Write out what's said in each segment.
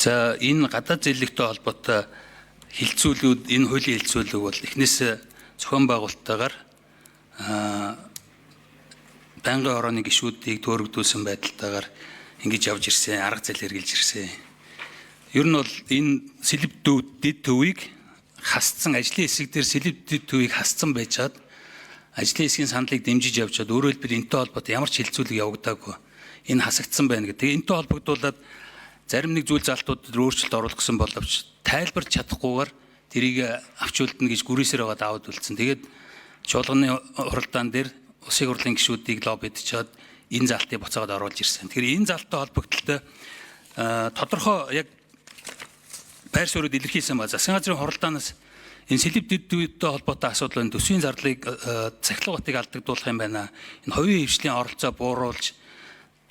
За, энэ гадаад зээлэгтэй холбоотой хилцүүлүүд, энэ хуулийн хилцүүлэг бол эхнээс зохион байгуулалттайгаар байнгын хорооны гишүүдийг төөрөгдүүлсэн байдалтайгаар ингэж явж ирсэн, арга зэл хэрэгжилж ирсэн. Ер нь бол энэ сэлб дэд төвийг хасцсан, ажлын хэсэг дээр сэлб дэд төвийг хасцсан байжгаад ажлын хэсгийн саналыг дэмжиж явжгаад, өөрөөр хэлбэл, энэтэй холбоотой ямар ч хилцүүлэг явагдаагүй. Энэ хасагдсан байна гэх. Тэгээ энэтэй холбогдуулаад зарим нэг зүйл залтууд өөрчлөлт оруулах гэсэн боловч тайлбарч чадахгүйгээр тэрийг авч үлдэнэ гэж гүрээсээр байгаа даваад үлдсэн. Тэгээд чуулганы хуралдаан дээр улсын хурлын гишүүдийг лоббидчаад энэ залтыг буцаагаад оруулж ирсэн. Тэгэхээр энэ залттай холбогдлолтой тодорхой яг байр суурьуд илэрхийлсэн ба засгийн газрын хуралдаанаас энэ сэлб дэдтэй холбоотой асуудал байна. Төсвийн зардлыг, цахилгаан батыг алдагдуулах юм байна. Энэ хувийн хвшлийн оролцоо бууруулж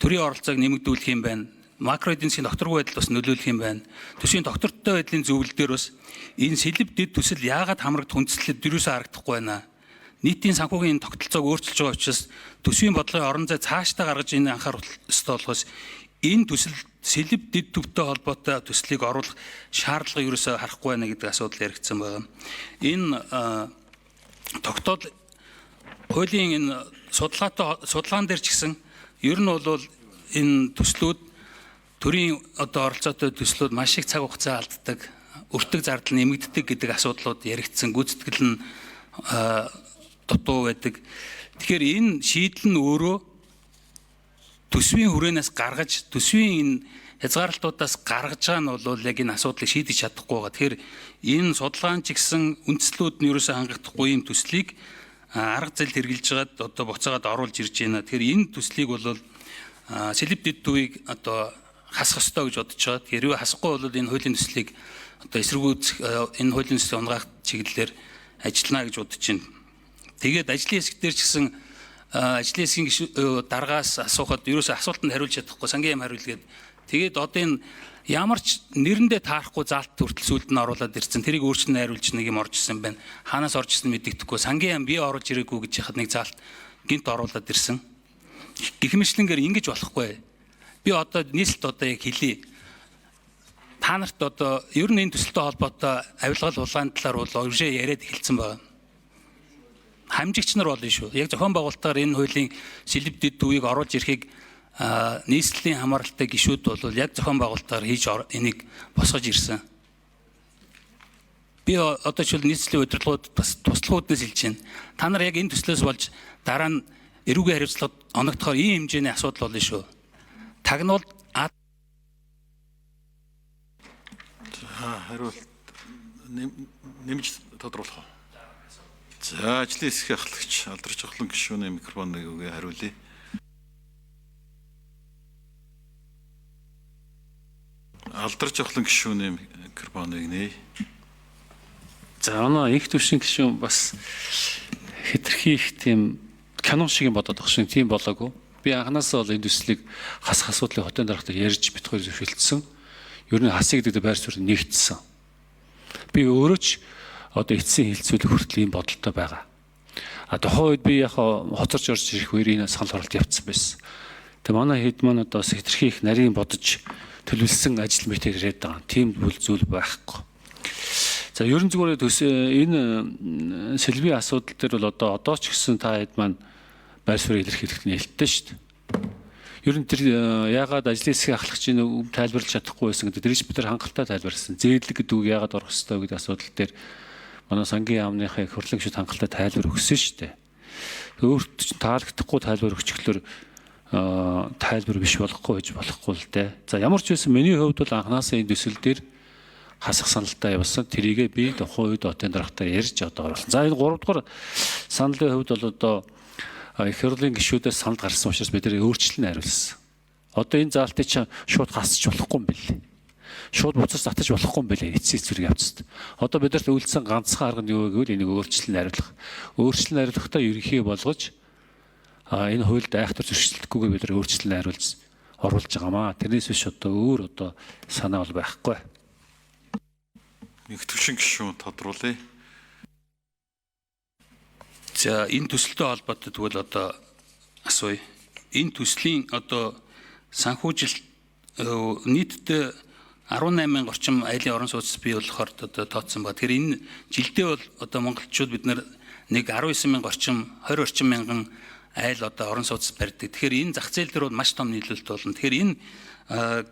төрийн оролцоог нэмэгдүүлэх юм байна. Макро эдийн засгийн докторгүй байдал бас нөлөөлөх юм байна. Төсвийн доктортой байдлын зөвлөл дээр бас энэ сэлб дэд төсөл яагаад хамрагдах үндслэлд дөрөөсөө харагдахгүй байна. Нийтийн санхүүгийн тогтолцоог өөрчилж байгаа учраас төсвийн бодлогын орон зай цаашдаа гаргаж энэ анхаарах ёстой болохоос энэ төсөл сэлб дэд төвтэй холбоотой төслийг оруулах шаардлага ерөөсөө харахгүй байна гэдэг асуудал яригдсан байна. Энэ тогтоол хуулийн энэ судалгаатай судалгаан дээр ч гэсэн ер нь бол энэ төслүүд, төрийн одоо оролцоотой төслүүд маш их цаг хугацаа алддаг, өртөг зардал нэмэгддэг гэдэг асуудлууд яригдсан, гүйцэтгэл нь дутуу байдаг. Тэгэхээр энэ шийдэл нь өөрөө төсвийн хүрээнээс гаргаж, төсвийн энэ хязгаарлалтуудаас гаргаж байгаа нь бол яг энэ асуудлыг шийдэж чадахгүй байгаа. Тэгэхээр энэ судалгаан ч гэсэн үндслүүд нь ерөөсөө хангагдахгүй юм төслийг арга зэл хэрэгжилж байгаад одоо буцаагаад оруулж ирж байна. Тэгэхээр энэ төслийг бол сэлб дэд төвийг одоо хасах ёстой гэж бодож байгаа. Тэгэхээр юу хасахгүй бол энэ хуулийн төслийг одоо эсэргүүцэх, энэ хуулийн төслийг унгаах чиглэлээр ажиллана гэж бодож байна. Тэгээд ажлын хэсэг дээр ч гэсэн ажлын хэсгийн даргаас асуухад ерөөсөө асуултанд хариулж чадахгүй, сангийн яам хариулгээд, тэгээд одоо энэ ямар ч нэрэндээ таарахгүй заалт хүртэл сүүлд нь оруулаад ирсэн. Тэрийг өөрчлөн хариулж нэг юм орж ирсэн байна. Хаанаас орж ирсэн мэдэгдэхгүй. Сангийн яам би оруулж ирээгүй гэж яхад нэг заалт гинт оруулаад ирсэн. Гэх мэтлэнгээр ингэж болохгүй. Би одоо нийслэлд одоо яг хэлье. Та нарт одоо ер нь энэ төсөлтэй холбоотой авилгал улаан талаар бол өвжээ яриад эхэлсэн байна. Хамжигч нар болно шүү. Яг зохион байгуулалтаар энэ хуулийн сэлб дэд төвийг оруулж ирэхийг нийслэлийн хамааралтай гишүүд бол яг зохион байгуулалтаар хийж энийг босгож ирсэн. Би одоо жишээл нийслэлийн удирдлагууд бас туслахууднаас хэлж байна. Та нар яг энэ төслөөс болж дараа нь эрүүгийн хариуцлагад оногдохоор ийм хэмжээний асуудал болно шүү. Тагнуул хариулт нэмж тодруулах уу? За, ажлын хэсгийн ахлагч Алдарч Хохлон гишүүний микрофоныг өгье, хариулъя. Алдарч Хохлон гишүүний микрофоныг нээе. За, оноо их төвшин гишүүн бас хэтэрхий их тийм кино шиг юм бодоод байгаа шин, тийм болоогүй. Би анханасаа бол энэ төслийг хасах асуудлыг хотын даргатай ярьж бит хоёр зөвшөлдсөн. Ер нь хасыг гэдэг байр суурь нэгдсэн. Би өөрөө ч одоо эцсийн хилцүүлэг хүртэл ийм бодолтой байгаа. А тухайн үед би яг хоцорч орж ирэх үеэр энэ санал хураалт явцсан байсан. Тэгээ манай хэд маань одоо бас хэтэрхий их нарийн бодож төлөвлөсөн ажил мэт яриад байгаа. Тийм бүл зүйл байхгүй. За, ер нь зүгээр төс энэ сэлбийн асуудал дээр бол одоо ч гэсэн та хэд маань байр суурь илэрхийлэх нээлттэй шүү дээ. Ер нь тэр яагаад ажлын хэсгийн ахлагчийн тайлбарлаж чадахгүй байсан гэдэг тэр бид нар хангалттай тайлбарласан. Зээлэг гэдэг үг яагаад орох ёстой гэдэг асуудал дээр манай сангийн яамныхаа их хурлын гишүүд хангалттай тайлбар өгсөн шүү дээ. Өөрт чинь таалагдахгүй тайлбар өгчихлөөр тайлбар биш болохгүй гэж болохгүй л дээ. За, ямар ч байсан миний хувьд бол анханасаа энэ төсөл дээр хасах саналтай явсан. Тэрийгээ би тухайн үед хотын даргатай ярьж одоо оруулсан. За, энэ 3 дугаар саналын хувьд бол одоо их хурлын гишүүдээс санал гарсан учраас бид нэр өөрчлөлт хариулсан. Одоо энэ заалтыг чинь шууд хасч болохгүй юм билээ. Шууд буцаж татаж болохгүй юм билээ. Эцсийн зэрэг явцад. Одоо бидэрт үлдсэн ганцхан арга нь юу гэвэл энийг өөрчлөлт хариулах. Өөрчлөлт хариулахдаа ерөнхий болгож энэ хуульд айхтар зөрчилдөхгүйгээр бид нар өөрчлөлт хариулж оруулж байгаамаа. Тэрнээс биш одоо өөр одоо санаа бол байхгүй. Нэг төвшин гишүүн тодруулъя. За, энэ төсөлтэй холбоотой тэгвэл одоо асууя. Энэ төслийн одоо санхүүжилт нийтдээ 18 мянга орчим айлын орон сууц бий болохоор одоо тооцсон ба. Тэгэхээр энэ жилдээ бол одоо монголчууд бид нар нэг 19 мянга орчим 20 орчим мянган айл одоо орон сууц барьдаг. Тэгэхээр энэ зах зээл дээр бол маш том нийлүүлэлт болно. Тэгэхээр энэ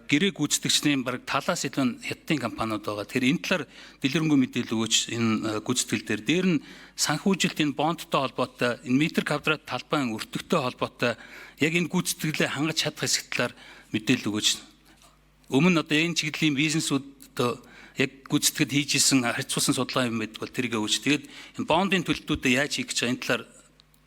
гэрээ гүйцэтгэгчдийн бараг талаас илүү хятадын компаниуд байгаа. Тэгэхээр энэ талаар дэлгэрэнгүй мэдээлэл өгөөч энэ гүйцэтгэл дээр. Дээр нь санхүүжилт энэ бондтой холбоотой, энэ метр квадрат талбайн өртөгтэй холбоотой яг энэ гүйцэтгэлээ хангаж чадах хэсэг талаар мэдээлэл өгөөч. Өмнө одоо энэ чиглэлийн бизнесүүд одоо яг гүйцэтгэл хийж исэн харьцуулсан судалгаа юм байдаг бол тэрийг өгөөч. Тэгээд энэ бондын төлөлтүүдэд яаж хийх гэж байгаа энэ талаар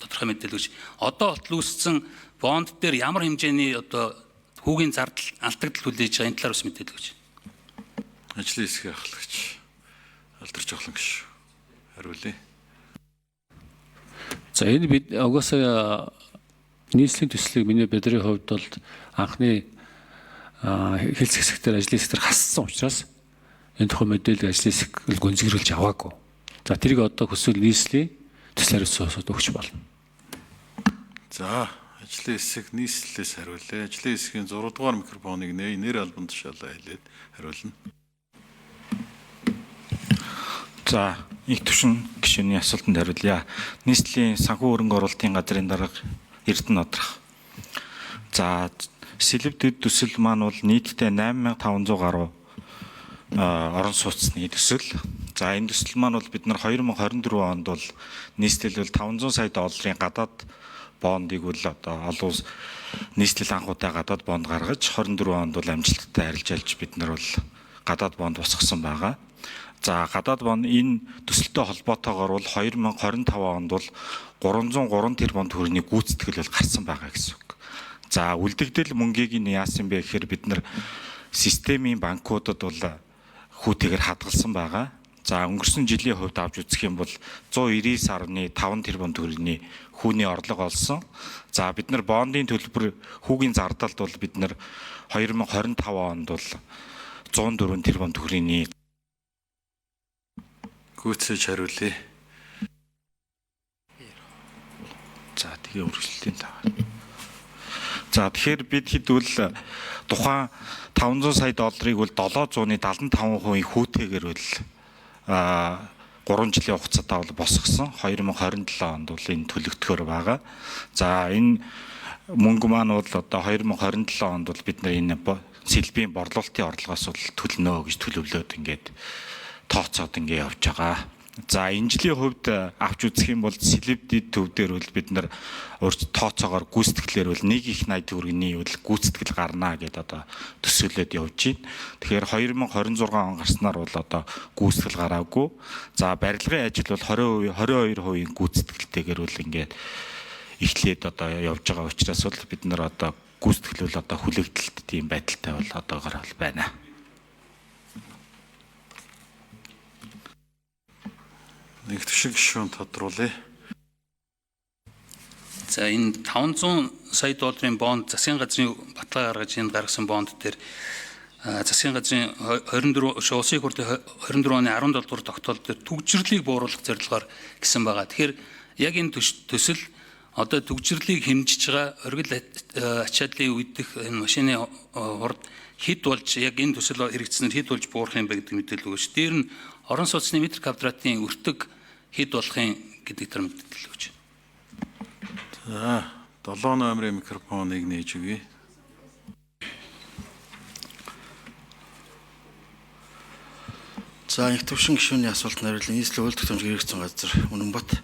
тодорхой мэдээлэл өгөөч. Одоо болтол үүссэн бонд дээр ямар хэмжээний одоо хүүгийн зардал алдагдал хүлээж байгаа энэ талаар бас мэдээлэл өгөөч. Ажлын хэсгийн ахлагч Алдарч Жохлон гишүүн хариулъя. За энэ бид угаасаа нийслэлийн төслийг миний бидний хувьд бол анхны хэлц хэсэгтэр ажлын хэсэгтэр хассан учраас энэ тухай мэдээлэл ажлын хэсэг гүнзгийрүүлж аваагүй. За тэрийг одоо хүсвэл нийслэлийн төсөл хариуцсан өгч болно. За ажлын хэсэг нийслэлээс хариулъя. Ажлын хэсгийн 6 дугаар микрофоныг нээ нэр албан тушаалаа хэлээд хариулна. За их төвшин гишүүний асуултанд хариулъя. Нийслэлийн санхүү хөрөнгө оруулалтын газрын дарга Эрдэнэ Одрах. За Сэлэв дэд төсөл маань бол нийтдээ 8500 гаруй орон сууцны төсөл. За энэ төсөл маань бол бид нар 2024 онд бол нийслэл бол 500 сая долларын гадаад бондыг бол одоо олон улс нийслэл анхудаа гадаад бонд гаргаж 24 онд бол амжилттай арилжаалж бид нар бол гадаад бонд босгосон байгаа. За гадаад бонд энэ төсөлтэй холбоотойгоор бол 2025 онд бол 303 тэрбум төгрөгийн гүйцэтгэл бол гарсан байгаа гэсэн үг. За үлдэгдэл мөнгийг нь яасан бэ гэхээр бид нар системийн банкудад бол хүүтэйгээр хадгалсан байгаа. За өнгөрсөн жилийн хувьд авч үзэх юм бол 199.5 тэрбум төгрөгийн хүүний орлого олсон. За бид нар бондын төлбөр хүүгийн зардалд бол бид нар 2025 онд бол 104 тэрбум төгрөгийн гүйцээж хариулъя. За тэгээ үргэлжлэлийн тагаар. За тэгэхээр бид хэдвэл тухайн 500 сая долларыг бол 775% хүүтэйгээр бол 3 жилийн хугацаатай бол босгосон. 2027 онд бол энэ төлөгдөхөөр байгаа. За энэ мөнгө маань бол одоо 2027 онд бол бид нар энэ сэлбийн борлуулалтын орлогоос бол төлнө гэж төлөвлөөд ингээд тооцоод ингээд явж байгаа. За энэ жилийн хувьд авч үзэх юм бол сэлб дэд төв дээр бол бид нар урьд тооцоогоор гүйцэтгэлээр бол 1 их 80 төгрөгийн бол гүйцэтгэл гарнаа гэдээ одоо төсөөлөд явж байна. Тэгэхээр 2026 он гарснаар бол одоо гүйцэтгэл гараагүй. За барилгын ажил бол 20%, 22% гүйцэтгэлтэйгээр бол ингээд эхлээд одоо явж байгаа учраас бол бид нар одоо гүйцэтгэл бол одоо хүлээгдэлт тийм байдалтай бол одоогоор бол байна. Нэг төвшин гишүүн тодруулъя. За энэ 500 сая долларын бонд засгийн газрын баталгаа гаргаж энэ гаргасан бонд дээр засгийн газрын 24 улсын хурлын 24 оны 17 дугаар тогтоол дээр түгжрэрлийг бууруулах зорилгоор гэсэн байгаа. Тэгэхээр яг энэ төсөл одоо түгжрэрлийг хэмжиж байгаа оргил ачааллын үедэх энэ машины хурд хэд болж яг энэ төсөл хэрэгжснээр хэд болж буурах юм бэ гэдэг мэдээлэл өгөөч. Дээр нь орон сууцны метр квадратын өртөг хэд болох юм гэдэг төр мэдээлэл өгөөч. За 7 номерын микрофоныг нээж өгье. За их төвшин гишүүний асуултанд хариулъя. Нийслэлийн хууль тогтоомж хэрэгцсэн газар Үнэнбат.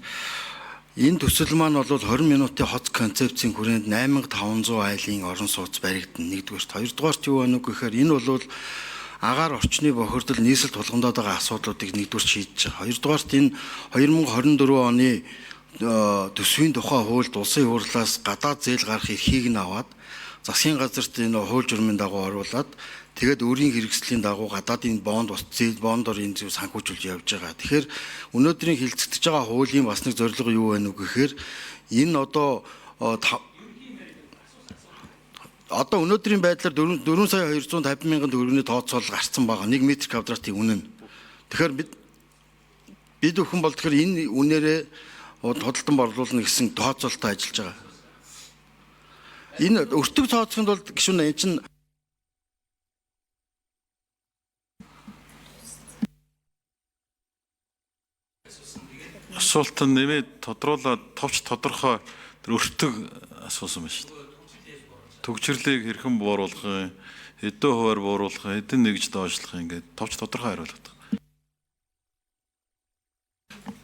Энэ төсөл маань бол 20 минутын хоц концепцийн хүрээнд 8500 айлын орон сууц баригдана. Нэгдүгээрт. Хоёрдугаарт юу байна вэ гэхээр энэ бол агаар орчны бохирдол нийслэл тулгамдаад байгаа асуудлуудыг нэгдүгээр шийдэж байгаа. Хоёрдугаарт энэ 2024 оны төсвийн тухай хуульд улсын хурлаас гадаад зээл гарах эрхийг нь аваад засгийн газарт энэ хууль журмын дагуу оруулаад тэгээд өөрийн хэрэгслийн дагуу гадаадын бонд бас зээл бондоор энэ зүйл санхүүжүүлж явж байгаа. Тэгэхээр өнөөдрийн хилцэгдэж байгаа хуулийн бас нэг зорилго юу байна вэ гэхээр энэ одоо өнөөдрийн байдлаар 4 сая 250 мянган төгрөгийн тооцоолол гарсан байгаа. 1 метр квадратын үнэ нь. Тэгэхээр бид бүхэн бол тэгэхээр энэ үнээрээ худалдан борлуулна гэсэн тооцоололтой ажиллаж байгаа. Энэ өртөг тооцоход бол гишүүн энэ чинь Асуулт нь нэмээд тодруулаад товч тодорхой тэр өртөг асуусан байна шүү дээ. Төгжрлийг хэрхэн бууруулах юм, хэдэн хувиар бууруулах юм, хэдэн нэгж доошлох юм ингээд товч тодорхой хариулах.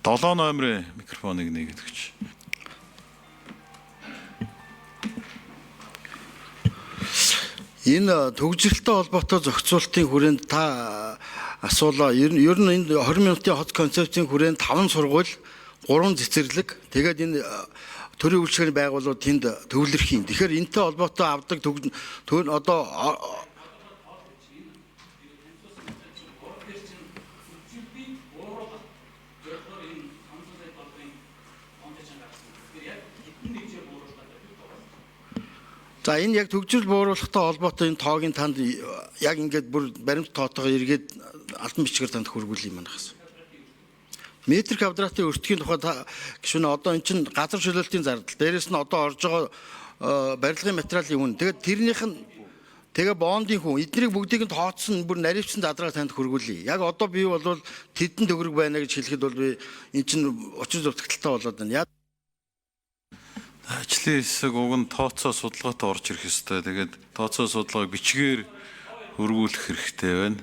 7 номерын микрофоныг нэгэд өгч. Энэ төгжрэлтэй холбоотой зохицуултын хүрээнд та асуулаа. Ер нь энэ 20 минутын хот концепцийн хүрээнд 5 сургууль, 3 цэцэрлэг, тэгээд энэ төрийн үйлчилгээний байгууллагууд тэнд төвлөрөх юм. Тэгэхээр энэтэй холбоотой авдаг төр одоо За энэ яг төгжрөл бууруулахтай холбоотой энэ тоогийн танд яг ингээд бүр баримт тоотойгоо эргээд албан бичгээр танд хөргүүл юм манайхас. Метр квадратын өртгийн тухай гişүнэ одоо эн чинь газар чөлөөлтийн зардал. Дээрээс нь одоо орж байгаа барилгын материалын үн. Тэгээд тэрнийх нь тэгээ бондын хүн эднийг бүгдийг нь тооцсон бүр наривчсан задраа танд хөргүүлье. Яг одоо би бол тэдэн төгрөг байна гэж хэлэхэд бол би эн чинь учир дутагдaltaй болоод байна. Ажлын хэсэг уг нь тооцоо судалгаатай орж ирэх ёстой. Тэгээд тооцоо судалгааг бичгээр хөрвүүлэх хэрэгтэй байна.